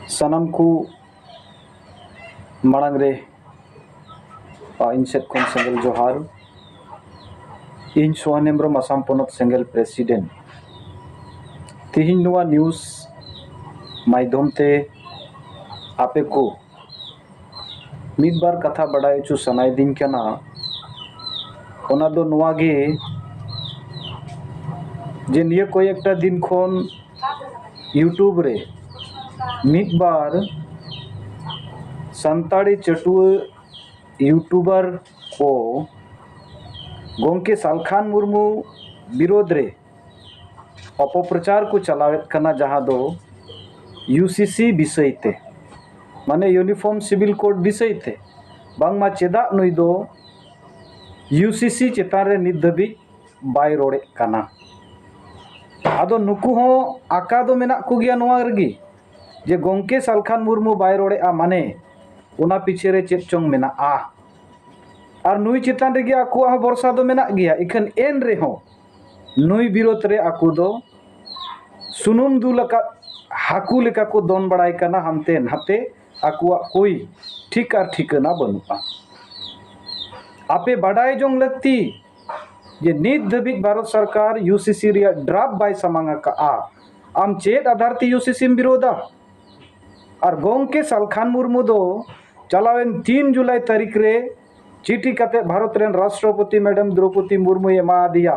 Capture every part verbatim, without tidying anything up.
ᱥᱟᱱᱟᱢ ᱠᱚ ᱢᱟᱲᱟᱝ ᱨᱮ ᱤᱧ ᱥᱮᱫ ᱠᱷᱚᱱ ᱥᱮᱸᱜᱮᱞ ᱡᱚᱦᱟᱨ᱾ ᱤᱧ ᱥᱳᱦᱟᱱ ᱦᱮᱢᱵᱨᱚᱢ, ᱟᱥᱟᱢ ᱯᱚᱱᱚᱛ ᱥᱮᱸᱜᱮᱞ president᱾ ᱛᱮᱦᱮᱧ ᱱᱚᱣᱟ news ᱢᱟᱫᱽᱫᱷᱚᱢ ᱛᱮ ᱟᱯᱮ ᱠᱚ ᱢᱤᱫ ᱵᱟᱨ ᱠᱟᱛᱷᱟ ᱵᱟᱰᱟᱭ ᱦᱚᱪᱚ ᱥᱟᱱᱟᱭᱮᱫᱤᱧ ᱠᱟᱱᱟ᱾ ᱚᱱᱟ ᱫᱚ ᱱᱚᱣᱟ ᱜᱮ ᱡᱮ ᱱᱤᱭᱟᱹ ᱠᱚᱭᱮᱠᱴᱟ ᱫᱤᱱ ᱠᱷᱚᱱ YouTube ᱨᱮ ᱢᱤᱫ ᱵᱟᱨ ᱥᱟᱱᱛᱟᱲᱤ ᱪᱟᱹᱴᱩᱣᱟᱹ YouTuber ᱠᱚ ᱜᱚᱢᱠᱮ ᱥᱟᱞᱠᱷᱟᱱ ᱢᱩᱨᱢᱩ ᱵᱤᱨᱳᱫᱷ ᱨᱮ ᱚᱯᱚᱯᱨᱚᱪᱟᱨ ᱠᱚ ᱪᱟᱞᱟᱣᱮᱫ ᱠᱟᱱᱟ, ᱡᱟᱦᱟᱸ ᱫᱚ UCC ᱵᱤᱥᱚᱭ ᱛᱮ, ᱢᱟᱱᱮ Uniform Civil Code ᱵᱤᱥᱚᱭ ᱛᱮ, ᱵᱟᱝᱢᱟ ᱪᱮᱫᱟᱜ ᱱᱩᱭ ᱫᱚ UCC ᱪᱮᱛᱟᱱ ᱨᱮ ᱱᱤᱛ ᱫᱷᱟᱹᱵᱤᱡ ᱵᱟᱭ ᱨᱚᱲᱮᱫ ᱠᱟᱱᱟ᱾ ᱟᱫᱚ ᱱᱩᱠᱩ ᱦᱚᱸ ᱟᱠᱟ ᱫᱚ ᱢᱮᱱᱟᱜ ᱠᱚᱜᱮᱭᱟ ᱱᱚᱣᱟ ᱨᱮᱜᱮ, ᱡᱮ ᱜᱚᱢᱠᱮ ᱥᱟᱞᱠᱷᱟᱱ ᱢᱩᱨᱢᱩ ᱵᱟᱭ ᱨᱚᱲᱮᱫᱼᱟ, ᱢᱟᱱᱮ ᱚᱱᱟ ᱯᱤᱪᱷᱮ ᱨᱮ ᱪᱮᱫ ᱪᱚᱝ ᱢᱮᱱᱟᱜᱼᱟ᱾ ᱟᱨ ᱱᱩᱭ ᱪᱮᱛᱟᱱ ᱨᱮᱜᱮ ᱟᱠᱚᱣᱟᱜ ᱦᱚᱸ ᱵᱷᱚᱨᱥᱟ ᱫᱚ ᱢᱮᱱᱟᱜ ᱜᱮᱭᱟ, ᱤᱠᱷᱟᱹᱱ ᱮᱱ ᱨᱮᱦᱚᱸ ᱱᱩᱭ ᱵᱤᱨᱳᱫᱷ ᱨᱮ ᱟᱠᱚ ᱫᱚ ᱥᱩᱱᱩᱢ ᱫᱩᱞ ᱟᱠᱟᱫ ᱦᱟᱹᱠᱩ ᱞᱮᱠᱟ ᱠᱚ ᱫᱚᱱ ᱵᱟᱲᱟᱭ ᱠᱟᱱᱟ ᱦᱟᱱᱛᱮ ᱱᱟᱛᱮ, ᱟᱠᱚᱣᱟᱜ ᱠᱳᱭ ᱴᱷᱤᱠ ᱟᱨ ᱴᱷᱤᱠᱟᱹᱱᱟ ᱵᱟᱹᱱᱩᱜᱼᱟ᱾ ᱟᱯᱮ ᱵᱟᱰᱟᱭ ᱡᱚᱝ ᱞᱟᱹᱠᱛᱤ ᱡᱮ ᱱᱤᱛ ᱫᱷᱟᱹᱵᱤᱡ ᱵᱷᱟᱨᱚᱛ ᱥᱚᱨᱠᱟᱨ UCC ᱨᱮᱭᱟᱜ draft ᱵᱟᱭ ᱥᱟᱢᱟᱝ ᱟᱠᱟᱫᱼᱟ᱾ ᱟᱢ ᱪᱮᱫ ᱟᱫᱷᱟᱨ ᱛᱮ UCC ᱮᱢ ᱵᱤᱨᱳᱫᱟ? ᱟᱨ ᱜᱚᱢᱠᱮ ᱥᱟᱞᱠᱷᱟᱱ ᱢᱩᱨᱢᱩ ᱫᱚ ᱪᱟᱞᱟᱣᱮᱱ ᱛᱤᱱ ᱡᱩᱞᱟᱭ ᱛᱟᱹᱨᱤᱠᱷ ᱨᱮ ᱪᱤᱴᱷᱤ ᱠᱟᱛᱮ ᱵᱷᱟᱨᱚᱛ ᱨᱮᱱ ᱨᱟᱥᱴᱨᱚᱯᱚᱛᱤ ᱢᱮᱰᱟᱢ ᱫᱨᱚᱣᱯᱚᱫᱤ ᱢᱩᱨᱢᱩᱭ ᱮᱢᱟ ᱫᱮᱭᱟ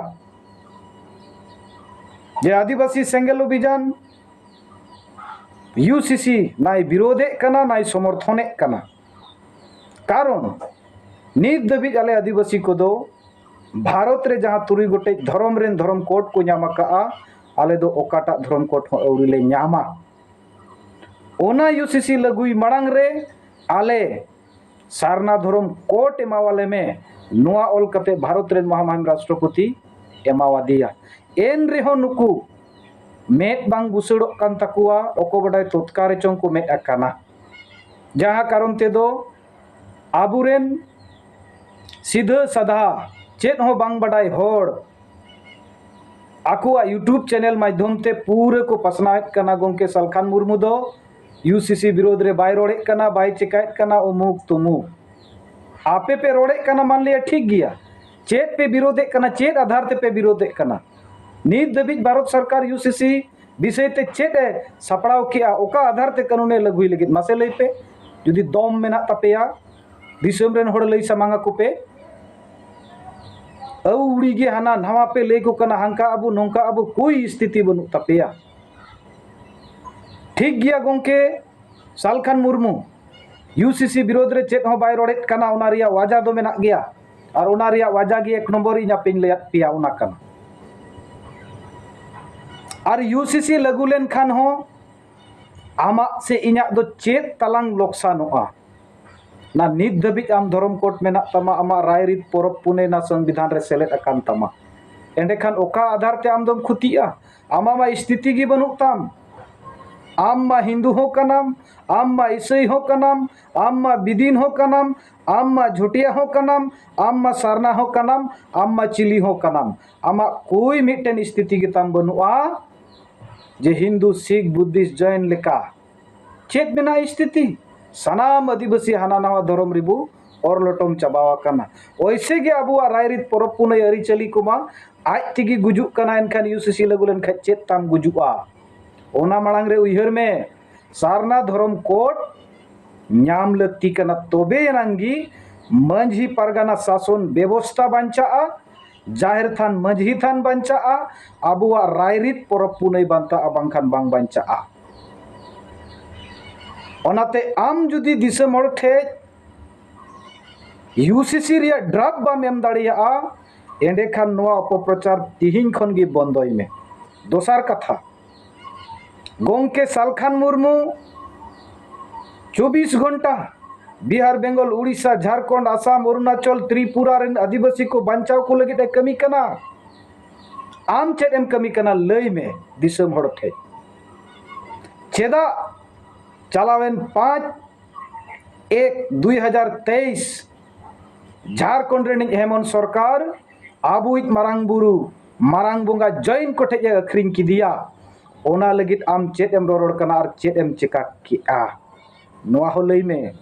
ᱡᱮ ᱟᱹᱫᱤᱵᱟᱹᱥᱤ ᱥᱮᱸᱜᱮᱞ ᱚᱵᱷᱤᱡᱟᱱ UCC ᱱᱟᱭ ᱵᱤᱨᱳᱫᱷᱮᱫ ᱠᱟᱱᱟ, ᱱᱟᱭ ᱥᱚᱢᱚᱨᱛᱷᱚᱱᱮᱫ ᱠᱟᱱᱟ᱾ ᱠᱟᱨᱚᱱ ᱱᱤᱛ ᱫᱷᱟᱹᱵᱤᱡ ᱟᱞᱮ ᱟᱹᱫᱤᱵᱟᱹᱥᱤ ᱠᱚᱫᱚ ᱵᱷᱟᱨᱚᱛ ᱨᱮ ᱡᱟᱦᱟᱸ ᱛᱩᱨᱩᱭ ᱜᱚᱴᱮᱡ ᱫᱷᱚᱨᱚᱢ ᱨᱮᱱ ᱫᱷᱚᱨᱚᱢ code ᱠᱚ ᱧᱟᱢ ᱟᱠᱟᱫᱼᱟ, ᱟᱞᱮ ᱫᱚ ᱚᱠᱟᱴᱟᱜ ᱫᱷᱚᱨᱚᱢ code ᱦᱚᱸ ᱟᱹᱣᱨᱤ ᱞᱮ ᱧᱟᱢᱟ᱾ ᱚᱱᱟ UCC ᱞᱟᱹᱜᱩᱭ ᱢᱟᱲᱟᱝ ᱨᱮ ᱟᱞᱮ ᱥᱟᱨᱱᱟ ᱫᱷᱚᱨᱚᱢ code ᱮᱢᱟᱣᱟᱞᱮ ᱢᱮ, ᱱᱚᱣᱟ ᱚᱞ ᱠᱟᱛᱮ ᱵᱷᱟᱨᱚᱛ ᱨᱮᱱ ᱢᱚᱦᱟᱢᱟᱦᱤᱢ ᱨᱟᱥᱴᱨᱚᱯᱚᱛᱤ ᱮᱢᱟᱣᱟᱫᱮᱭᱟ᱾ ᱮᱱ ᱨᱮᱦᱚᱸ ᱱᱩᱠᱩ ᱢᱮᱫ ᱵᱟᱝ ᱵᱩᱥᱟᱹᱲᱚᱜ ᱠᱟᱱ ᱛᱟᱠᱚᱣᱟ, ᱚᱠᱚ ᱵᱟᱰᱟᱭ ᱛᱚᱛᱠᱟ ᱨᱮᱪᱚᱝ ᱠᱚ ᱢᱮᱫ ᱟᱠᱟᱱᱟ, ᱡᱟᱦᱟᱸ ᱠᱟᱨᱚᱱ ᱛᱮᱫᱚ ᱟᱵᱚᱨᱮᱱ ᱥᱤᱫᱷᱟᱹ ᱥᱟᱫᱷᱟ ᱪᱮᱫ ᱦᱚᱸ ᱵᱟᱝ ᱵᱟᱰᱟᱭ ᱦᱚᱲ ᱟᱠᱚᱣᱟᱜ YouTube channel ᱢᱟᱫᱽᱫᱷᱚᱢ ᱛᱮ ᱯᱩᱨᱟᱹ ᱠᱚ ᱯᱟᱥᱱᱟᱣᱮᱫ ᱠᱟᱱᱟ ᱜᱚᱢᱠᱮ ᱥᱟᱞᱠᱷᱟᱱ ᱢᱩᱨᱢᱩ ᱫᱚ ᱤᱭᱩ ᱥᱤ ᱥᱤ ᱵᱤᱨᱳᱫᱷ ᱨᱮ ᱵᱟᱭ ᱨᱚᱲᱮᱫ ᱠᱟᱱᱟ, ᱵᱟᱭ ᱪᱮᱠᱟᱭᱮᱫ ᱠᱟᱱᱟ, ᱩᱢᱩᱠ ᱛᱩᱢᱩᱠ᱾ ᱟᱯᱮ ᱯᱮ ᱨᱚᱲᱮᱫ ᱠᱟᱱᱟ, ᱢᱟᱱ ᱞᱤᱭᱟ ᱴᱷᱤᱠ ᱜᱮᱭᱟ, ᱪᱮᱫ ᱯᱮ ᱵᱤᱨᱳᱫᱷᱮᱫ ᱠᱟᱱᱟ, ᱪᱮᱫ ᱟᱫᱷᱟᱨ ᱛᱮᱯᱮ ᱵᱤᱨᱳᱫᱷᱮᱫ ᱠᱟᱱᱟ? ᱱᱤᱛ ᱫᱷᱟᱹᱵᱤᱡ ᱵᱷᱟᱨᱚᱛ ᱥᱚᱨᱠᱟᱨ ᱤᱭᱩ ᱥᱤ ᱥᱤ ᱵᱤᱥᱚᱭ ᱛᱮ ᱪᱮᱫ ᱮ ᱥᱟᱯᱲᱟᱣ ᱠᱮᱜᱼᱟ, ᱚᱠᱟ ᱟᱫᱷᱟᱨ ᱛᱮ ᱠᱟᱹᱱᱩᱱ ᱮ ᱞᱟᱹᱜᱩᱭ ᱞᱟᱹᱜᱤᱫ, ᱢᱟᱥᱮ ᱞᱟᱹᱭ ᱯᱮ᱾ ᱡᱩᱫᱤ ᱫᱚᱢ ᱢᱮᱱᱟᱜ ᱛᱟᱯᱮᱭᱟ, ᱫᱤᱥᱚᱢ ᱨᱮᱱ ᱦᱚᱲ ᱞᱟᱹᱭ ᱥᱟᱢᱟᱝ ᱟᱠᱚ ᱯᱮ᱾ ᱟᱹᱣᱲᱤ ᱜᱮ ᱦᱟᱱᱟ ᱱᱟᱣᱟ ᱯᱮ ᱞᱟᱹᱭ ᱠᱚ ᱠᱟᱱᱟ, ᱦᱟᱱᱠᱟ ᱟᱵᱚ, ᱱᱚᱝᱠᱟ ᱟᱵᱚ, ᱠᱳᱭ ᱥᱛᱷᱤᱛᱤ ᱵᱟᱹᱱᱩᱜ ᱛᱟᱯᱮᱭᱟ᱾ ᱴᱷᱤᱠ ᱜᱮᱭᱟ ᱜᱚᱝᱠᱮ, ᱥᱟᱞᱠᱷᱟᱱ ᱢᱩᱨᱢᱩ ᱤᱭᱩ ᱥᱤ ᱥᱤ ᱵᱤᱨᱳᱫᱷ ᱨᱮ ᱪᱮᱫ ᱦᱚᱸ ᱵᱟᱭ ᱨᱚᱲᱮᱫ ᱠᱟᱱᱟ, ᱚᱱᱟ ᱨᱮᱭᱟᱜ ᱣᱟᱡᱟ ᱫᱚ ᱢᱮᱱᱟᱜ ᱜᱮᱭᱟ᱾ ᱟᱨ ᱚᱱᱟ ᱨᱮᱭᱟᱜ ᱣᱟᱡᱟ ᱜᱮ ᱮᱠ ᱱᱚᱢᱵᱚᱨ ᱤᱧ ᱟᱯᱮᱧ ᱞᱟᱹᱭᱟᱫ ᱯᱮᱭᱟ, ᱚᱱᱟ ᱠᱟᱱᱟ᱾ ᱟᱨ ᱤᱭᱩ ᱥᱤ ᱥᱤ ᱞᱟᱹᱜᱩ ᱞᱮᱱᱠᱷᱟᱱ ᱦᱚᱸ ᱟᱢᱟᱜ ᱥᱮ ᱤᱧᱟᱹᱜ ᱫᱚ ᱪᱮᱫ ᱛᱟᱞᱟᱝ ᱞᱚᱠᱥᱟᱱᱚᱜᱼᱟ? ᱱᱟ ᱱᱤᱛ ᱫᱷᱟᱹᱵᱤᱡ ᱟᱢ ᱫᱷᱚᱨᱚᱢ ᱠᱳᱰ ᱢᱮᱱᱟᱜ ᱛᱟᱢᱟ, ᱟᱢᱟᱜ ᱨᱟᱭᱨᱤᱛ ᱯᱚᱨᱚᱵᱽ ᱯᱩᱱᱟᱹᱭ ᱱᱟ ᱥᱚᱝᱵᱤᱫᱷᱟᱱ ᱨᱮ ᱥᱮᱞᱮᱫ ᱟᱠᱟᱱ ᱛᱟᱢᱟ, ᱮᱸᱰᱮᱠᱷᱟᱱ ᱚᱠᱟ ᱟᱫᱷᱟᱨ ᱛᱮ ᱟᱢ ᱫᱚᱢ ᱠᱷᱚᱛᱤᱜᱼᱟ? ᱟᱢᱟᱜ ᱢᱟ ᱥᱛᱷᱤᱛᱤ ᱜᱮ ᱵᱟᱹᱱᱩᱜ ᱛᱟᱢ᱾ ᱟᱢ ᱢᱟ ᱦᱤᱱᱫᱩ ᱦᱚᱸ ᱠᱟᱱᱟᱢ, ᱟᱢ ᱢᱟ ᱤᱥᱟᱹᱭ ᱦᱚᱸ ᱠᱟᱱᱟᱢ, ᱟᱢ ᱢᱟ ᱵᱤᱫᱤᱱ ᱦᱚᱸ ᱠᱟᱱᱟᱢ, ᱟᱢ ᱢᱟ ᱡᱷᱚᱴᱤᱭᱟ ᱦᱚᱸ ᱠᱟᱱᱟᱢ, ᱟᱢ ᱢᱟ ᱥᱟᱨᱱᱟ ᱦᱚᱸ ᱠᱟᱱᱟᱢ, ᱟᱢ ᱢᱟ ᱪᱤᱞᱤ ᱦᱚᱸ ᱠᱟᱱᱟᱢ᱾ ᱟᱢᱟᱜ ᱠᱳᱭ ᱢᱤᱫᱴᱮᱱ ᱥᱛᱷᱤᱛᱤ ᱜᱮᱛᱟᱢ ᱵᱟᱹᱱᱩᱜᱼᱟ ᱡᱮ ᱦᱤᱱᱫᱩ, ᱥᱤᱠᱷ, ᱵᱩᱫᱷᱤᱥᱴ, ᱡᱚᱭᱱ ᱞᱮᱠᱟ᱾ ᱪᱮᱫ ᱢᱮᱱᱟᱜᱼᱟ ᱥᱛᱷᱤᱛᱤ? ᱥᱟᱱᱟᱢ ᱟᱹᱫᱤᱵᱟᱹᱥᱤ ᱦᱟᱱᱟ ᱱᱟᱣᱟ ᱫᱷᱚᱨᱚᱢ ᱨᱮᱵᱚ ᱚᱨ ᱞᱚᱴᱚᱢ ᱪᱟᱵᱟᱣ ᱟᱠᱟᱱᱟ᱾ ᱳᱭᱥᱮ ᱜᱮ ᱟᱵᱚᱣᱟᱜ ᱨᱟᱭᱨᱤᱛ ᱯᱚᱨᱚᱵᱽ ᱯᱩᱱᱟᱹᱭ ᱟᱹᱨᱤᱪᱟᱹᱞᱤ ᱠᱚᱢᱟ ᱟᱡ ᱛᱮᱜᱮ ᱜᱩᱡᱩᱜ ᱠᱟᱱᱟ, ᱮᱱᱠᱷᱟᱱ ᱤᱭᱩ ᱥᱤ ᱥᱤ ᱞᱟᱹᱜᱩ ᱞᱮᱱᱠᱷᱟᱱ ᱪᱮᱫ ᱛᱟᱢ ᱜᱩᱡᱩᱜᱼᱟ? ᱚᱱᱟ ᱢᱟᱲᱟᱝ ᱨᱮ ᱩᱭᱦᱟᱹᱨ ᱢᱮ, ᱥᱟᱨᱱᱟ ᱫᱷᱚᱨᱚᱢ ᱠᱳᱰ ᱧᱟᱢ ᱞᱟᱹᱠᱛᱤ ᱠᱟᱱᱟ, ᱛᱚᱵᱮ ᱮᱱᱟᱝ ᱜᱮ ᱢᱟᱹᱡᱷᱤ ᱯᱟᱨᱜᱟᱱᱟ ᱥᱟᱥᱚᱱ ᱵᱮᱵᱚᱥᱛᱷᱟ ᱵᱟᱧᱪᱟᱜᱼᱟ, ᱡᱟᱦᱮᱨ ᱛᱷᱟᱱ ᱢᱟᱹᱡᱷᱤ ᱛᱷᱟᱱ ᱵᱟᱧᱪᱟᱜᱼᱟ, ᱟᱵᱚᱣᱟᱜ ᱨᱟᱭᱨᱤᱛ ᱯᱚᱨᱚᱵᱽ ᱯᱩᱱᱟᱹᱭ ᱵᱟᱧᱪᱟᱜᱼᱟ, ᱵᱟᱝᱠᱷᱟᱱ ᱵᱟᱝ ᱵᱟᱧᱪᱟᱜᱼᱟ᱾ ᱚᱱᱟᱛᱮ ᱟᱢ ᱡᱩᱫᱤ ᱫᱤᱥᱚᱢ ᱦᱚᱲ ᱴᱷᱮᱡ ᱤᱭᱩ ᱥᱤ ᱥᱤ ᱨᱮᱭᱟᱜ ᱰᱨᱟᱯ ᱵᱟᱢ ᱮᱢ ᱫᱟᱲᱮᱭᱟᱜᱼᱟ, ᱮᱸᱰᱮᱠᱷᱟᱱ ᱱᱚᱣᱟ ᱚᱯᱚᱯᱨᱚᱪᱟᱨ ᱛᱤᱦᱤᱧ ᱠᱷᱚᱱ ᱜᱮ ᱵᱚᱱᱫᱚᱭ ᱢᱮ᱾ ᱫᱚᱥᱟᱨ ᱠᱟᱛᱷᱟ, ᱜᱚᱝᱠᱮ ᱥᱟᱞᱠᱷᱟᱱ ᱢᱩᱨᱢᱩ ᱪᱚᱵᱵᱤᱥ ᱜᱷᱚᱱᱴᱟ ᱵᱤᱦᱟᱨ, ᱵᱮᱝᱜᱚᱞ, ᱩᱲᱤᱥᱥᱟ, ᱡᱷᱟᱲᱠᱷᱚᱸᱰ, ᱟᱥᱟᱢ, ᱚᱨᱩᱱᱟᱪᱚᱞ, ᱛᱨᱤᱯᱩᱨᱟ ᱨᱮᱱ ᱟᱹᱫᱤᱵᱟᱹᱥᱤ ᱠᱚ ᱵᱟᱧᱪᱟᱣ ᱠᱚ ᱞᱟᱹᱜᱤᱫ ᱮ ᱠᱟᱹᱢᱤ ᱠᱟᱱᱟ᱾ ᱟᱢ ᱪᱮᱫ ᱮᱢ ᱠᱟᱹᱢᱤ ᱠᱟᱱᱟ, ᱞᱟᱹᱭ ᱢᱮ ᱫᱤᱥᱚᱢ ᱦᱚᱲ ᱴᱷᱮᱡ᱾ ᱪᱮᱫᱟᱜ ᱪᱟᱞᱟᱣᱮᱱ ᱯᱟᱸᱪ ᱮᱠ ᱫᱩᱭ ᱦᱟᱡᱟᱨ ᱛᱮᱭᱤᱥ ᱡᱷᱟᱲᱠᱷᱚᱸᱰ ᱨᱤᱱᱤᱡ ᱦᱮᱢᱚᱱᱛ ᱥᱚᱨᱠᱟᱨ ᱟᱵᱚᱭᱤᱡ ᱢᱟᱨᱟᱝ ᱵᱩᱨᱩ, ᱢᱟᱨᱟᱝ ᱵᱚᱸᱜᱟ ᱡᱚᱭᱱ ᱠᱚᱴᱷᱮᱡ ᱮ ᱟᱹᱠᱷᱨᱤᱧ ᱠᱮᱫᱮᱭᱟ? ᱚᱱᱟ ᱞᱟᱹᱜᱤᱫ ᱟᱢ ᱪᱮᱫ ᱮᱢ ᱨᱚᱨᱚᱲ ᱠᱟᱱᱟ ᱟᱨ ᱪᱮᱫ ᱮᱢ ᱪᱮᱠᱟ ᱠᱮᱜᱼᱟ, ᱱᱚᱣᱟ ᱦᱚᱸ ᱞᱟᱹᱭ ᱢᱮ᱾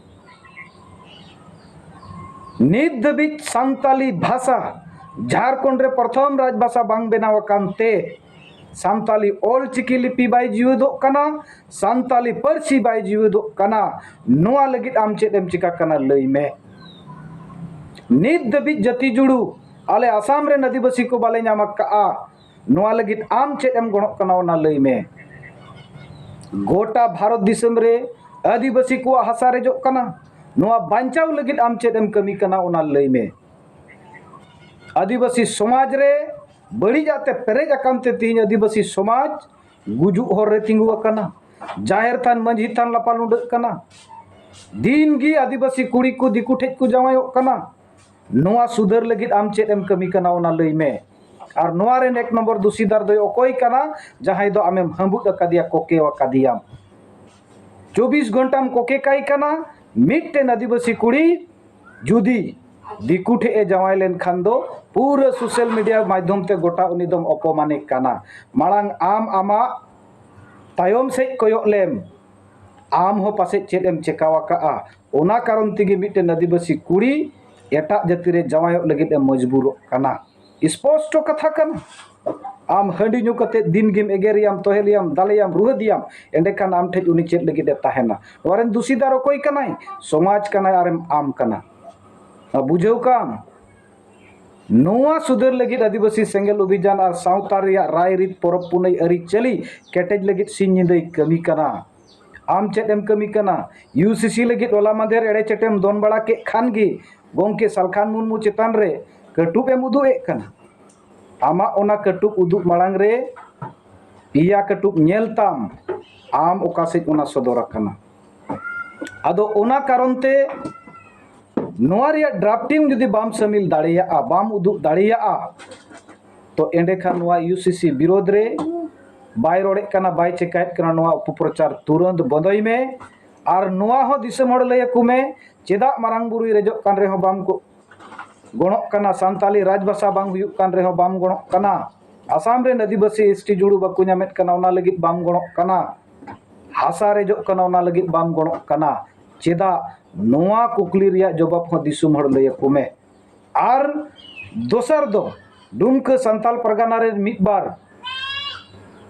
ᱱᱤᱛ ᱫᱷᱟᱹᱵᱤᱡ ᱥᱟᱱᱛᱟᱞᱤ ᱵᱷᱟᱥᱟ ᱡᱷᱟᱲᱠᱷᱚᱸᱰ ᱨᱮ ᱯᱨᱚᱛᱷᱚᱢ ᱨᱟᱡᱽ ᱵᱷᱟᱥᱟ ᱵᱟᱝ ᱵᱮᱱᱟᱣ ᱟᱠᱟᱱ ᱛᱮ ᱥᱟᱱᱛᱟᱞᱤ ᱚᱞ ᱪᱤᱠᱤ ᱞᱤᱯᱤ ᱵᱟᱭ ᱡᱤᱣᱮᱫᱚᱜ ᱠᱟᱱᱟ, ᱥᱟᱱᱛᱟᱞᱤ ᱯᱟᱹᱨᱥᱤ ᱵᱟᱭ ᱡᱤᱣᱮᱫᱚᱜ ᱠᱟᱱᱟ᱾ ᱱᱚᱣᱟ ᱞᱟᱹᱜᱤᱫ ᱟᱢ ᱪᱮᱫ ᱮᱢ ᱪᱮᱠᱟ ᱠᱟᱱᱟ, ᱞᱟᱹᱭ ᱢᱮ᱾ ᱱᱤᱛ ᱫᱷᱟᱹᱵᱤᱡ ᱡᱟᱹᱛᱤ ᱡᱩᱲᱩ ᱟᱞᱮ ᱟᱥᱟᱢ ᱨᱮᱱ ᱟᱹᱫᱤᱵᱟᱹᱥᱤ ᱠᱚ ᱵᱟᱞᱮ ᱧᱟᱢ ᱟᱠᱟᱫᱼᱟ, ᱱᱚᱣᱟ ᱞᱟᱹᱜᱤᱫ ᱟᱢ ᱪᱮᱫ ᱮᱢ ᱜᱚᱲᱚᱜ ᱠᱟᱱᱟ, ᱚᱱᱟ ᱞᱟᱹᱭ ᱢᱮ᱾ ᱜᱚᱴᱟ ᱵᱷᱟᱨᱚᱛ ᱫᱤᱥᱚᱢ ᱨᱮ ᱟᱹᱫᱤᱵᱟᱹᱥᱤ ᱠᱚᱣᱟᱜ ᱦᱟᱥᱟ ᱨᱮᱡᱚᱜ ᱠᱟᱱᱟ, ᱱᱚᱣᱟ ᱵᱟᱧᱪᱟᱣ ᱞᱟᱹᱜᱤᱫ ᱟᱢ ᱪᱮᱫ ᱮᱢ ᱠᱟᱹᱢᱤ ᱠᱟᱱᱟ, ᱚᱱᱟ ᱞᱟᱹᱭ ᱢᱮ᱾ ᱟᱹᱫᱤᱵᱟᱹᱥᱤ ᱥᱚᱢᱟᱡᱽ ᱨᱮ ᱵᱟᱹᱲᱤᱡᱟᱜ ᱛᱮ ᱯᱮᱨᱮᱡ ᱟᱠᱟᱱ ᱛᱮ ᱛᱮᱦᱮᱧ ᱟᱹᱫᱤᱵᱟᱹᱥᱤ ᱥᱚᱢᱟᱡᱽ ᱜᱩᱡᱩᱜ ᱦᱚᱨ ᱨᱮ ᱛᱤᱸᱜᱩ ᱟᱠᱟᱱᱟ᱾ ᱡᱟᱦᱮᱨ ᱛᱷᱟᱱ, ᱢᱟᱹᱡᱷᱤ ᱛᱷᱟᱱ ᱞᱟᱯᱟ ᱞᱩᱸᱰᱟᱹᱜ ᱠᱟᱱᱟ᱾ ᱫᱤᱱ ᱜᱮ ᱟᱹᱫᱤᱵᱟᱹᱥᱤ ᱠᱩᱲᱤ ᱠᱚ ᱫᱤᱠᱩ ᱴᱷᱮᱡ ᱠᱚ ᱡᱟᱶᱟᱭᱚᱜ ᱠᱟᱱᱟ᱾ ᱱᱚᱣᱟ ᱥᱩᱫᱷᱟᱹᱨ ᱞᱟᱹᱜᱤᱫ ᱟᱢ ᱪᱮᱫ ᱮᱢ ᱠᱟᱹᱢᱤ ᱠᱟᱱᱟ, ᱚᱱᱟ ᱞᱟᱹᱭ ᱢᱮ᱾ ᱟᱨ ᱱᱚᱣᱟ ᱨᱮᱱ ᱮᱠ ᱱᱚᱢᱵᱚᱨ ᱫᱩᱥᱤᱫᱟᱨ ᱫᱚᱭ ᱚᱠᱚᱭ ᱠᱟᱱᱟ, ᱡᱟᱦᱟᱸᱭ ᱫᱚ ᱟᱢᱮᱢ ᱦᱟᱹᱵᱩᱫ ᱟᱠᱟᱫᱮᱭᱟ, ᱠᱚᱠᱮᱣ ᱟᱠᱟᱫᱮᱭᱟᱢ? ᱪᱚᱵᱵᱤᱥ ᱜᱷᱚᱱᱴᱟᱢ ᱠᱚᱠᱮ ᱠᱟᱭ ᱠᱟᱱᱟ᱾ ᱢᱤᱫᱴᱮᱱ ᱟᱹᱫᱤᱵᱟᱹᱥᱤ ᱠᱩᱲᱤ ᱡᱩᱫᱤ ᱫᱤᱠᱩ ᱴᱷᱮᱡ ᱮ ᱡᱟᱶᱟᱭ ᱞᱮᱱᱠᱷᱟᱱ ᱫᱚ ᱯᱩᱨᱟᱹ ᱥᱳᱥᱟᱞ ᱢᱤᱰᱤᱭᱟ ᱢᱟᱫᱽᱫᱷᱚᱢ ᱛᱮ ᱜᱚᱴᱟ ᱩᱱᱤ ᱫᱚᱢ ᱚᱯᱚᱢᱟᱱᱮ ᱠᱟᱱᱟ᱾ ᱢᱟᱲᱟᱝ ᱟᱢ ᱟᱢᱟᱜ ᱛᱟᱭᱚᱢ ᱥᱮᱫ ᱠᱚᱭᱚᱜ ᱞᱮᱢ, ᱟᱢ ᱦᱚᱸ ᱯᱟᱥᱮᱡ ᱪᱮᱫ ᱮᱢ ᱪᱮᱠᱟᱣ ᱟᱠᱟᱜᱼᱟ᱾ ᱚᱱᱟ ᱠᱟᱨᱚᱱ ᱛᱮᱜᱮ ᱢᱤᱫᱴᱮᱱ ᱟᱹᱫᱤᱵᱟᱹᱥᱤ ᱠᱩᱲᱤ ᱮᱴᱟᱜ ᱡᱟᱹᱛᱤ ᱨᱮ ᱡᱟᱶᱟᱭᱚᱜ ᱞᱟᱹᱜᱤᱫ ᱮ ᱢᱚᱡᱽᱵᱩᱨᱚᱜ ᱠᱟᱱᱟ᱾ ᱥᱯᱚᱥᱴᱚ ᱠᱟᱛᱷᱟ ᱠᱟᱱᱟ᱾ ᱟᱢ ᱦᱟᱺᱰᱤ ᱧᱩ ᱠᱟᱛᱮ ᱫᱤᱱ ᱜᱮᱢ ᱮᱜᱮᱨᱮᱭᱟᱢ, ᱛᱚᱦᱮᱞᱮᱭᱟᱢ, ᱫᱟᱞᱮᱭᱟᱢ, ᱨᱩᱦᱮᱫᱮᱭᱟᱢ, ᱮᱸᱰᱮᱠᱷᱟᱱ ᱟᱢ ᱴᱷᱮᱡ ᱩᱱᱤ ᱪᱮᱫ ᱞᱟᱹᱜᱤᱫ ᱮ ᱛᱟᱦᱮᱱᱟ? ᱱᱚᱣᱟ ᱨᱮᱱ ᱫᱩᱥᱤᱫᱟᱨ ᱚᱠᱚᱭ ᱠᱟᱱᱟᱭ? ᱥᱚᱢᱟᱡᱽ ᱠᱟᱱᱟᱭ ᱟᱨᱮᱢ ᱟᱢ ᱠᱟᱱᱟ᱾ ᱵᱩᱡᱷᱟᱹᱣ ᱠᱟᱢ? ᱱᱚᱣᱟ ᱥᱩᱫᱷᱟᱹᱨ ᱞᱟᱹᱜᱤᱫ ᱟᱹᱫᱤᱵᱟᱹᱥᱤ ᱥᱮᱸᱜᱮᱞ ᱚᱵᱷᱤᱡᱟᱱ ᱟᱨ ᱥᱟᱶᱛᱟ ᱨᱮᱭᱟᱜ ᱨᱟᱭ ᱨᱤᱛ, ᱯᱚᱨᱚᱵᱽ ᱯᱩᱱᱟᱹᱭ, ᱟᱹᱨᱤᱪᱟᱹᱞᱤ ᱠᱮᱴᱮᱡ ᱞᱟᱹᱜᱤᱫ ᱥᱤᱧ ᱧᱤᱫᱟᱹᱭ ᱠᱟᱹᱢᱤ ᱠᱟᱱᱟ᱾ ᱟᱢ ᱪᱮᱫ ᱮᱢ ᱠᱟᱹᱢᱤ ᱠᱟᱱᱟ? ᱤᱭᱩ ᱥᱤ ᱥᱤ ᱞᱟᱹᱜᱤᱫ ᱦᱚᱞᱟ ᱢᱟᱫᱷᱮᱨ ᱮᱲᱮ ᱪᱮᱴᱮᱢ ᱫᱚᱱ ᱵᱟᱲᱟ ᱠᱮᱫ ᱠᱷᱟᱱ ᱜᱮ ᱜᱚᱢᱠᱮ ᱥᱟᱞᱠᱷᱟᱱ ᱢᱩᱨᱢᱩ ᱪᱮᱛᱟᱱ ᱨᱮ ᱠᱟᱹᱴᱩᱵ ᱮᱢ ᱩᱫᱩᱜ ᱮᱫ ᱠᱟᱱᱟ᱾ ᱟᱢᱟᱜ ᱚᱱᱟ ᱠᱟᱹᱴᱩᱵ ᱩᱫᱩᱜ ᱢᱟᱲᱟᱝ ᱨᱮ ᱯᱮᱭᱟ ᱠᱟᱹᱴᱩᱵ ᱧᱮᱞ ᱛᱟᱢ, ᱟᱢ ᱚᱠᱟ ᱥᱮᱫ ᱚᱱᱟ ᱥᱚᱫᱚᱨ ᱟᱠᱟᱱᱟ᱾ ᱟᱫᱚ ᱚᱱᱟ ᱠᱟᱨᱚᱱ ᱛᱮ ᱱᱚᱣᱟ ᱨᱮᱭᱟᱜ ᱰᱨᱟᱯᱴᱤᱝ ᱡᱩᱫᱤ ᱵᱟᱢ ᱥᱟᱹᱢᱤᱞ ᱫᱟᱲᱮᱭᱟᱜᱼᱟ, ᱵᱟᱢ ᱩᱫᱩᱜ ᱫᱟᱲᱮᱭᱟᱜᱼᱟ, ᱛᱚ ᱮᱸᱰᱮᱠᱷᱟᱱ ᱱᱚᱣᱟ ᱤᱭᱩ ᱥᱤ ᱥᱤ ᱵᱤᱨᱳᱫᱷ ᱨᱮ ᱵᱟᱭ ᱨᱚᱲᱮᱫ ᱠᱟᱱᱟ, ᱵᱟᱭ ᱪᱮᱠᱟᱭᱮᱫ ᱠᱟᱱᱟ, ᱱᱚᱣᱟ ᱚᱯᱚᱯᱨᱚᱪᱟᱨ ᱛᱩᱨᱟᱹᱱᱛ ᱵᱚᱱᱫᱚᱭ ᱢᱮ᱾ ᱟᱨ ᱱᱚᱣᱟ ᱦᱚᱸ ᱫᱤᱥᱚᱢ ᱦᱚᱲ ᱞᱟᱹᱭ ᱟᱠᱚ ᱢᱮ, ᱪᱮᱫᱟᱜ ᱢᱟᱨᱟᱝ ᱵᱩᱨᱩᱭ ᱨᱮᱡᱚᱜ ᱠᱟᱱ ᱨᱮᱦᱚᱸ ᱵᱟᱢ ᱜᱚ-, ᱜᱚᱲᱚᱜ ᱠᱟᱱᱟ, ᱥᱟᱱᱛᱟᱞᱤ ᱨᱟᱡᱽᱵᱷᱟᱥᱟ ᱵᱟᱝ ᱦᱩᱭᱩᱜ ᱠᱟᱱ ᱨᱮᱦᱚᱸ ᱵᱟᱢ ᱜᱚᱲᱚᱜ ᱠᱟᱱᱟ? ᱟᱥᱟᱢ ᱨᱮᱱ ᱟᱹᱫᱤᱵᱟᱹᱥᱤ ᱮᱥ ᱴᱤ ᱡᱩᱲᱩ ᱵᱟᱠᱚ ᱧᱟᱢᱮᱫ ᱠᱟᱱᱟ, ᱚᱱᱟ ᱞᱟᱹᱜᱤᱫ ᱵᱟᱢ ᱜᱚᱲᱚᱜ ᱠᱟᱱᱟ᱾ ᱦᱟᱥᱟ ᱨᱮᱡᱚᱜ ᱠᱟᱱᱟ, ᱚᱱᱟ ᱞᱟᱹᱜᱤᱫ ᱵᱟᱢ ᱜᱚᱲᱚᱜ ᱠᱟᱱᱟ᱾ ᱪᱮᱫᱟᱜ? ᱱᱚᱣᱟ ᱠᱩᱠᱞᱤ ᱨᱮᱭᱟᱜ ᱡᱚᱵᱟᱵ ᱦᱚᱸ ᱫᱤᱥᱚᱢ ᱦᱚᱲ ᱞᱟᱹᱭ ᱟᱠᱚ ᱢᱮ᱾ ᱟᱨ ᱫᱚᱥᱟᱨ ᱫᱚ, ᱰᱩᱢᱠᱟᱹ ᱥᱟᱱᱛᱟᱞ ᱯᱟᱨᱜᱟᱱᱟ ᱨᱮᱱ ᱢᱤᱫ ᱵᱟᱨ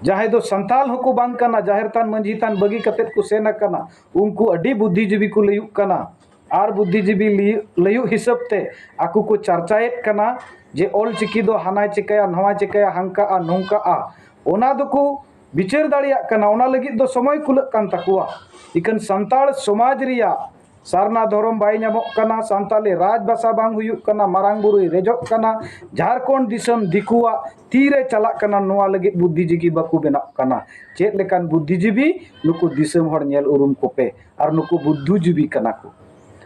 ᱡᱟᱦᱟᱸᱭ ᱫᱚ ᱥᱟᱱᱛᱟᱞ ᱦᱚᱸᱠᱚ ᱵᱟᱝ ᱠᱟᱱᱟ, ᱡᱟᱦᱮᱨ ᱛᱷᱟᱱ ᱢᱟᱹᱡᱷᱤ ᱛᱷᱟᱱ ᱵᱟᱹᱜᱤ ᱠᱟᱛᱮᱫ ᱠᱚ ᱥᱮᱱ ᱟᱠᱟᱱᱟ, ᱩᱱᱠᱩ ᱟᱹᱰᱤ ᱵᱩᱫᱽᱫᱷᱤᱡᱤᱵᱤ ᱠᱚ ᱞᱟᱹᱭᱩᱜ ᱠᱟᱱᱟ᱾ ᱟᱨ ᱵᱩᱫᱽᱫᱷᱤᱡᱤᱵᱤ ᱞᱟᱹᱭ-, ᱞᱟᱹᱭᱩᱜ ᱦᱤᱥᱟᱹᱵ ᱛᱮ ᱟᱠᱚ ᱠᱚ ᱪᱟᱨᱪᱟᱭᱮᱫ ᱠᱟᱱᱟ ᱡᱮ ᱚᱞ ᱪᱤᱠᱤ ᱫᱚ ᱦᱟᱱᱟᱭ ᱪᱤᱠᱟᱹᱭᱟ, ᱱᱚᱣᱟᱭ ᱪᱤᱠᱟᱹᱭᱟ, ᱦᱟᱱᱠᱟᱜᱼᱟ, ᱱᱚᱝᱠᱟᱜᱼᱟ᱾ ᱚᱱᱟ ᱫᱚᱠᱚ ᱵᱤᱪᱟᱹᱨ ᱫᱟᱲᱮᱭᱟᱜ ᱠᱟᱱᱟ, ᱚᱱᱟ ᱞᱟᱹᱜᱤᱫ ᱫᱚ ᱥᱚᱢᱚᱭ ᱠᱩᱞᱟᱹᱜ ᱠᱟᱱ ᱛᱟᱠᱚᱣᱟ᱾ ᱤᱠᱷᱟᱹᱱ ᱥᱟᱱᱛᱟᱲ ᱥᱚᱢᱟᱡᱽ ᱨᱮᱭᱟᱜ ᱥᱟᱨᱱᱟ ᱫᱷᱚᱨᱚᱢ ᱵᱟᱭ ᱧᱟᱢᱚᱜ ᱠᱟᱱᱟ, ᱥᱟᱱᱛᱟᱞᱤ ᱨᱟᱡᱽ ᱵᱷᱟᱥᱟ ᱵᱟᱝ ᱦᱩᱭᱩᱜ ᱠᱟᱱᱟ, ᱢᱟᱨᱟᱝ ᱵᱩᱨᱩᱭ ᱨᱮᱡᱚᱜ ᱠᱟᱱᱟ, ᱡᱷᱟᱲᱠᱷᱚᱸᱰ ᱫᱤᱥᱚᱢ ᱫᱤᱠᱩᱣᱟᱜ ᱛᱤᱨᱮ ᱪᱟᱞᱟᱜ ᱠᱟᱱᱟ, ᱱᱚᱣᱟ ᱞᱟᱹᱜᱤᱫ ᱵᱩᱫᱽᱫᱷᱤᱡᱤᱵᱤ ᱵᱟᱠᱚ ᱵᱮᱱᱟᱜ ᱠᱟᱱᱟ᱾ ᱪᱮᱫ ᱞᱮᱠᱟᱱ ᱵᱩᱫᱽᱫᱷᱤᱡᱤᱵᱤ? ᱱᱩᱠᱩ ᱫᱤᱥᱚᱢ ᱦᱚᱲ ᱧᱮᱞ ᱩᱨᱩᱢ ᱠᱚᱯᱮ, ᱟᱨ ᱱᱩᱠᱩ ᱵᱩᱫᱽᱫᱷᱤᱡᱤᱵᱤ ᱠᱟᱱᱟ ᱠᱚ᱾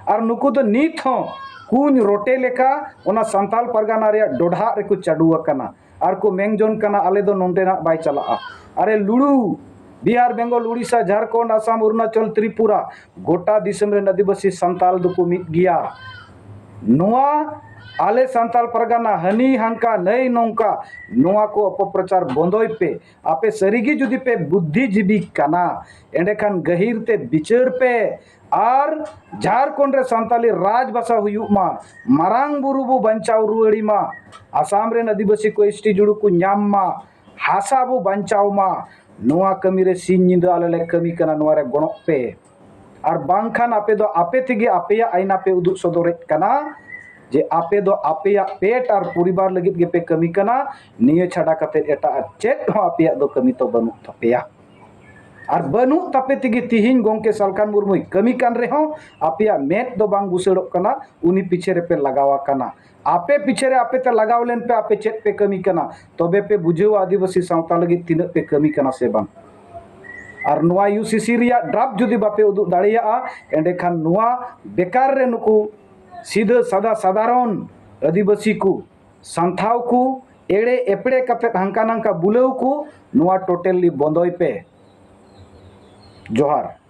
ᱟᱨ ᱱᱩᱠᱩ ᱫᱚ ᱱᱤᱛ ᱦᱚᱸ ᱠᱩᱧ ᱨᱚᱴᱮ ᱞᱮᱠᱟ ᱚᱱᱟ ᱥᱟᱱᱛᱟᱞ ᱯᱟᱨᱜᱟᱱᱟ ᱨᱮᱭᱟᱜ ᱰᱚᱰᱷᱟᱜ ᱨᱮᱠᱚ ᱪᱟᱰᱩ ᱟᱠᱟᱱᱟ᱾ ᱟᱨ ᱠᱚ ᱢᱮᱱ ᱡᱚᱝ ᱠᱟᱱᱟ, "ᱟᱞᱮ ᱫᱚ ᱱᱚᱸᱰᱮᱱᱟᱜ ᱵᱟᱭ ᱪᱟᱞᱟᱜᱼᱟ᱾" ᱟᱨᱮ ᱞᱩᱲᱩ, ᱵᱤᱦᱟᱨ, ᱵᱮᱝᱜᱚᱞ, ᱩᱲᱤᱥᱥᱟ, ᱡᱷᱟᱲᱠᱷᱚᱸᱰ, ᱟᱥᱟᱢ, ᱚᱨᱩᱱᱟᱪᱚᱞ, ᱛᱨᱤᱯᱩᱨᱟ, ᱜᱚᱴᱟ ᱫᱤᱥᱚᱢ ᱨᱮᱱ ᱟᱹᱫᱤᱵᱟᱹᱥᱤ ᱥᱟᱱᱛᱟᱞ ᱫᱚᱠᱚ ᱢᱤᱫ ᱜᱮᱭᱟ᱾ ᱱᱚᱣᱟ ᱟᱞᱮ ᱥᱟᱱᱛᱟᱞ ᱯᱟᱨᱜᱟᱱᱟ ᱦᱟᱹᱱᱤ ᱦᱟᱱᱠᱟ ᱱᱟᱹᱭ ᱱᱚᱝᱠᱟ, ᱱᱚᱣᱟ ᱠᱚ ᱚᱯᱚᱯᱨᱚᱪᱟᱨ ᱵᱚᱱᱫᱚᱭ ᱯᱮ᱾ ᱟᱯᱮ ᱥᱟᱹᱨᱤᱜᱮ ᱡᱩᱫᱤ ᱯᱮ ᱵᱩᱫᱽᱫᱷᱤᱡᱤᱵᱤ ᱠᱟᱱᱟ, ᱮᱸᱰᱮᱠᱷᱟᱱ ᱜᱟᱹᱦᱤᱨ ᱛᱮ ᱵᱤᱪᱟᱹᱨ ᱯᱮ᱾ ᱟᱨ ᱡᱷᱟᱲᱠᱷᱚᱸᱰ ᱨᱮ ᱥᱟᱱᱛᱟᱞᱤ ᱨᱟᱡᱽ ᱵᱷᱟᱥᱟ ᱦᱩᱭᱩᱜ ᱢᱟ, ᱢᱟᱨᱟᱝ ᱵᱩᱨᱩ ᱵᱚ ᱵᱟᱧᱪᱟᱣ ᱨᱩᱣᱟᱹᱲᱤ ᱢᱟ, ᱟᱥᱟᱢ ᱨᱮᱱ ᱟᱹᱫᱤᱵᱟᱹᱥᱤ ᱠᱚ ᱮᱥ ᱴᱤ ᱡᱩᱲᱩ ᱠᱚ ᱧᱟᱢ ᱢᱟ, ᱦᱟᱥᱟ ᱵᱚ ᱵᱟᱧᱪᱟᱣ ᱢᱟ᱾ ᱱᱚᱣᱟ ᱠᱟᱹᱢᱤ ᱨᱮ ᱥᱤᱧ ᱧᱤᱫᱟᱹ ᱟᱞᱮ ᱞᱮ ᱠᱟᱹᱢᱤ ᱠᱟᱱᱟ, ᱱᱚᱣᱟ ᱨᱮ ᱜᱚᱲᱚᱜ ᱯᱮ᱾ ᱟᱨ ᱵᱟᱝᱠᱷᱟᱱ ᱟᱯᱮ ᱫᱚ ᱟᱯᱮ ᱛᱮᱜᱮ ᱟᱯᱮᱭᱟᱜ ᱟᱭᱱᱟ ᱯᱮ ᱩᱫᱩᱜ ᱥᱚᱫᱚᱨᱮᱫ ᱠᱟᱱᱟ ᱡᱮ ᱟᱯᱮ ᱫᱚ ᱟᱯᱮᱭᱟᱜ ᱯᱮᱴ ᱟᱨ ᱯᱚᱨᱤᱵᱟᱨ ᱞᱟᱹᱜᱤᱫ ᱜᱮᱯᱮ ᱠᱟᱹᱢᱤ ᱠᱟᱱᱟ᱾ ᱱᱤᱭᱟᱹ ᱪᱷᱟᱰᱟ ᱠᱟᱛᱮ ᱮᱴᱟᱜ ᱪᱮᱫ ᱦᱚᱸ ᱟᱯᱮᱭᱟᱜ ᱫᱚ ᱠᱟᱹᱢᱤ ᱛᱚ ᱵᱟᱹᱱᱩᱜ ᱛᱟᱯᱮᱭᱟ᱾ ᱟᱨ ᱵᱟᱹᱱᱩᱜ ᱛᱟᱯᱮ ᱛᱮᱜᱮ ᱛᱤᱦᱤᱧ ᱜᱚᱢᱠᱮ ᱥᱟᱞᱠᱷᱟᱱ ᱢᱩᱨᱢᱩᱭ ᱠᱟᱹᱢᱤ ᱠᱟᱱ ᱨᱮᱦᱚᱸ ᱟᱯᱮᱭᱟᱜ ᱢᱮᱫ ᱫᱚ ᱵᱟᱝ ᱵᱩᱥᱟᱹᱲᱚᱜ ᱠᱟᱱᱟ, ᱩᱱᱤ ᱯᱤᱪᱷᱮ ᱨᱮᱯᱮ ᱞᱟᱜᱟᱣ ᱟᱠᱟᱱᱟ᱾ ᱟᱯᱮ ᱯᱤᱪᱷᱮ ᱨᱮ ᱟᱯᱮ ᱛᱮ ᱞᱟᱜᱟᱣ ᱞᱮᱱ ᱯᱮ, ᱟᱯᱮ ᱪᱮᱫ ᱯᱮ ᱠᱟᱹᱢᱤ ᱠᱟᱱᱟ, ᱛᱚᱵᱮ ᱯᱮ ᱵᱩᱡᱷᱟᱹᱣᱟ ᱟᱹᱫᱤᱵᱟᱹᱥᱤ ᱥᱟᱶᱛᱟ ᱞᱟᱹᱜᱤᱫ ᱛᱤᱱᱟᱹᱜ ᱯᱮ ᱠᱟᱹᱢᱤ ᱠᱟᱱᱟ ᱥᱮ ᱵᱟᱝ᱾ ᱟᱨ ᱱᱚᱣᱟ ᱭᱩ ᱥᱤ ᱥᱤ ᱨᱮᱭᱟᱜ ᱰᱨᱟᱯ ᱡᱩᱫᱤ ᱵᱟᱯᱮ ᱩᱫᱩᱜ ᱫᱟᱲᱮᱭᱟᱜᱼᱟ, ᱮᱸᱰᱮᱠᱷᱟᱱ ᱱᱚᱣᱟ ᱵᱮᱠᱟᱨ ᱨᱮ ᱱᱩᱠᱩ ᱥᱤᱫᱷᱟᱹ ᱥᱟᱫᱟ ᱥᱟᱫᱷᱟᱨᱚᱱ ᱟᱹᱫᱤᱵᱟᱹᱥᱤ ᱠᱚ ᱥᱟᱱᱛᱷᱟᱣ ᱠᱚ ᱮᱲᱮ ᱮᱯᱲᱮ ᱠᱟᱛᱮᱫ ᱦᱟᱱᱠᱟ ᱱᱟᱝᱠᱟ ᱵᱩᱞᱟᱹᱣ ᱠᱚ, ᱱᱚᱣᱟ ᱴᱳᱴᱟᱞᱤ ᱵᱚᱱᱫᱚᱭ ᱯᱮ᱾ ᱡᱚᱦᱟᱨ᱾